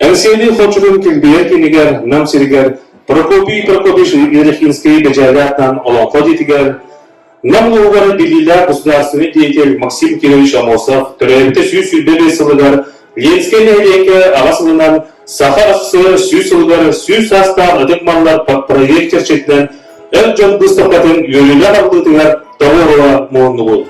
Эҥсиэли хочотун килбиэн киинигэр Нам сиригэр Прокопий Прокопьевич Ерехинскэй Бэдьээлэ аатынан Олоҥхо дьиэтигэр Нам улууһугар биллиилээх государственный деятель Максим Кирович Аммосов төрөөбүтэ 125 сылыгар Ленскэй нэһилиэккэ аҕа сылынан Саха СССР 100 сылыгар 100 саастаах ытык маллар проект чэрчитинэн эр дьон быыстапкатын үөрүүлээх арыллыытыгар тоҕуорула муһуннубут.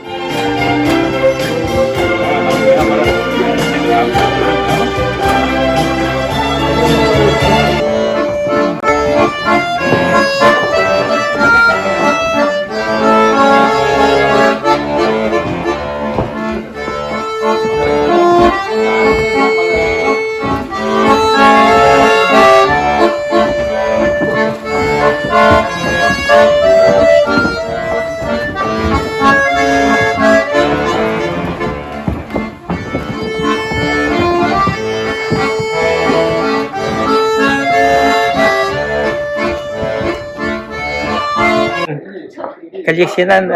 Коллекциянан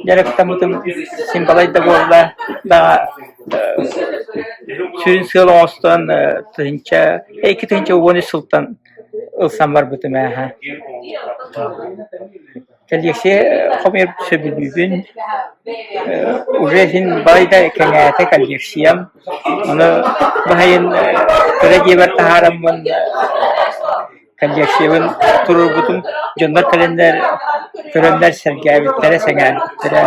дьарыктаммытым син балай да буолла даҕа сүрүн сыал оҥостон тыһыынча 2013 сылтан ылсан барбытым ээхэ. Коллекция хомуйар сөбүлүүбүн уже син балай да кэҥээтэ коллекциям ону баһайын кыра дьиэбэр таһаараммын коллекциябын туруорбутум дьоннор кэлэннэр көрөннөр сэргээбиттэрэ, сэҥээрбиттэрэ.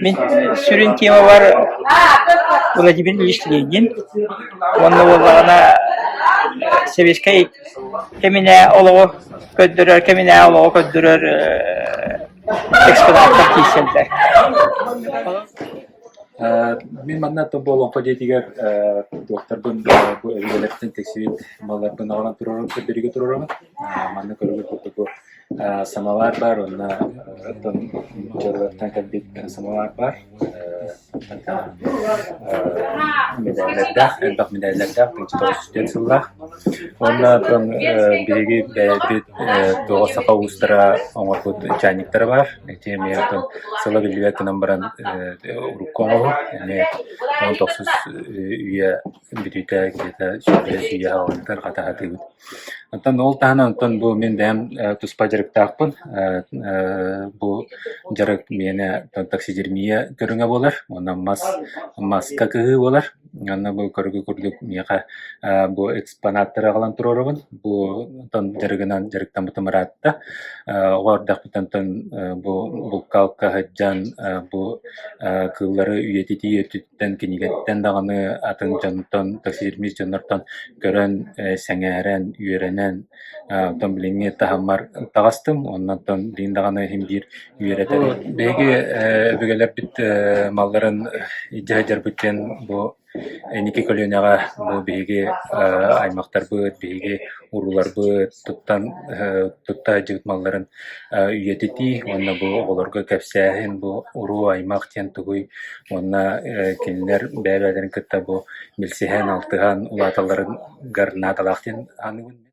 Мин сүрүн темабар Владимир Ильич Ленин уонна буоллаҕына сэбиэскэй кэминэ олоҕу көрдөрөр, кэминэ олоҕу көрдөрөр экспонаттар киирсэллэр. Мин манна бу олоҥхо дьиэтигэр туохтарбын бу өбүгэлэртэн тиксибит малларбын аҕалан туруорабын, көрдөрүүгэ туруорабын. Манна көрүҥү курдук бу самовар баар уонна оттон дьоруоттан кэлбит самовар баар. Мэдээллэрдээх, элбэх мэдээллэрдээх, 1904 сыллаах. Уонна оттон биһиги бэйэбит тоҕо саха уустара оҥорбут чайниктара баар. Ити эмиэ оттон сыла биллибэт гынан баран урукку оҥоһук эмиэ 19 үйэ бүтүүтэ где-то сүүрбэһис үйэ аҕалыытыгар хата сатыыбыт. Оттон ол таһынан оттон бу мин бэйэм туспа дьарыктаахпын. Бу дьарык миэнэ таксидермия көрүҥэ буолар уонна мас маска кыһыы буолар. Онно бу көргө курдук миэхэ бу экспонаттары аҕалан туруорабын. Бу онтон дьарыгынан дьарыктаммытым ыраатта. Оҕо эрдэхпиттэн онтон бу булка-алка сылдьан бу кыыллары үйэтитии өттүттэн кинигэттэн даҕаны атын дьонтон таксидермист дьоннортон көрөн, сэҥээрэн, үөрэнэн оттон билиҥҥи таһыммар таҕыстым. Уонна оттон билигин даҕаны иһин биир үөрэтэр. Биһиги өбүгэлэрбит малларын илдьэ сылдьарбыт диэн бу инники көлүөнэҕэ бу биһиги аймахтарбыт, биһиги урууларбыт туттан тутта сылдьыбыт малларын үйэтитии уонна бу оҕолорго кэпсээһин бу уруу-аймах диэн тугуй уонна кинилэр бэйэ-бэйэлэрин кытта бу билсиһэн, алтыһан улааталларыгар наадалаах диэн саныыбын.